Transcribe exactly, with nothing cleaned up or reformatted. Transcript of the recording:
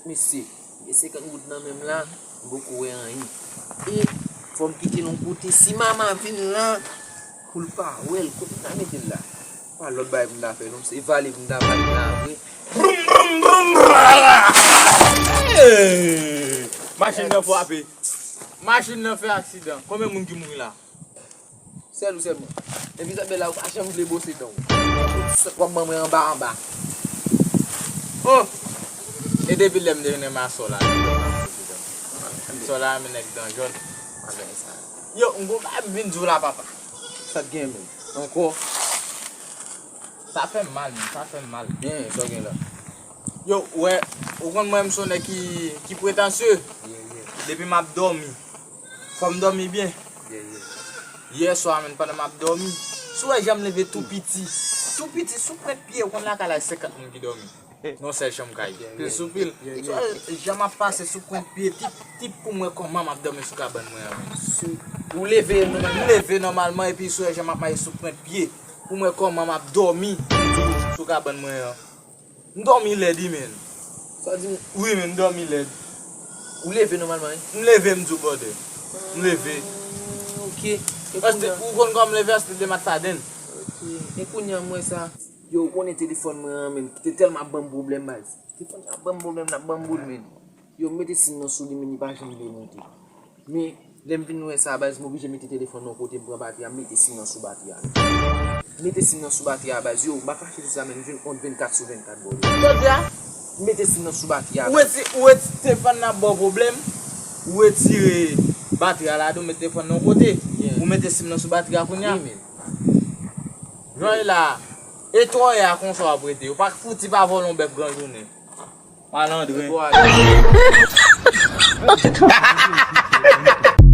Mesye, gen senkant goud nan men m la, m poko wè anyen. E fò m kite l yon kote. Si mama vin la, pou l pa wè l, kote m ta mete l la? Pa lòt bagay pou m ta fè non, se vale pou m ta vale la vre. Hey! Machin nan frape. Machin nan fè aksidan. Konbyen moun ki mouri la? Sèl ou sèlman. Epi sa bèl la, ou pa janm vle bwose dan w. Ou sot w ap ban mwen anba anba. Oh! E depi lè m te vin renmen a sò la. Sò la renmen nèg dan jòn. Yo, m gon bagay m vin di w la, papa. Sa k gen menm? Ankò? Sa fè m mal, menm. Sa fè m mal. Gen, sa w gen la? Yo, wè, ou konn mwen, m se yon nèg ki, ki pretansye. Yeah, yeah. Depi m ap dòmi, fò m dòmi byen. Yeah, yeah. Yè swa, menm, pandan m ap dòmi, si w wè jan m leve tou piti, tou piti, sou pwent pye, ou konn lakay la, senkant moun ki dòmi. Nan yon sèl chanm kay. Yeah, yeah. Pil sou pil. Yeah, yeah. Si w wè jan m ap pase sou pwent pye, tip, tip pou m wè kòman m ap dòmi sou kabann mwen an, menm. Ou leve nòmalman? M leve nòmalman, epi si w wè jan m ap mache sou pwent pye, pou m wè kòman m ap dòmi sou kabann mwen an. M dòmi lèd, wi, menm. Sa di m? Wi, menm, m dòmi lèd. Ou leve nòmalman, wi? M leve, m di w, brother. M leve. Ah, ok. E paske kounye a? Ou konn kòman m leve, paske de mat faden. Ok. E kounye a, m wè sa. Yo, ou konnen telefòn mwen an, menm, ki te tèlman ap ban m pwoblèm, baz. Telefòn nan ap ban m pwoblèm, nan ap ban m boul, menm. Yo, m mete sim nan sou li, men li pa janm vle monte. Men, lè m vin wè sa, baz, m oblije mete telefòn nan yon kote, m pran batri a, m mete sim nan sou batri a. M mete sim nan sou batri a, baz, yo, m pa kache di sa, men m jwenn ont vennkat sou vennkat, bro. Jodi a? M mete sim nan sou batri a, baz. Ou reti-, ou reti-, telefòn nan ap ba w pwoblèm, ou retire batri a ladan, ou mete telefòn nan yon kote. Yeah. Ou mete sim nan sou batri a kounye a. Wi, men. Jan e la, e twò yè a konsa w ap rete. Ou pa fouti pa vòlè yon bèf gran jounen. Malandren.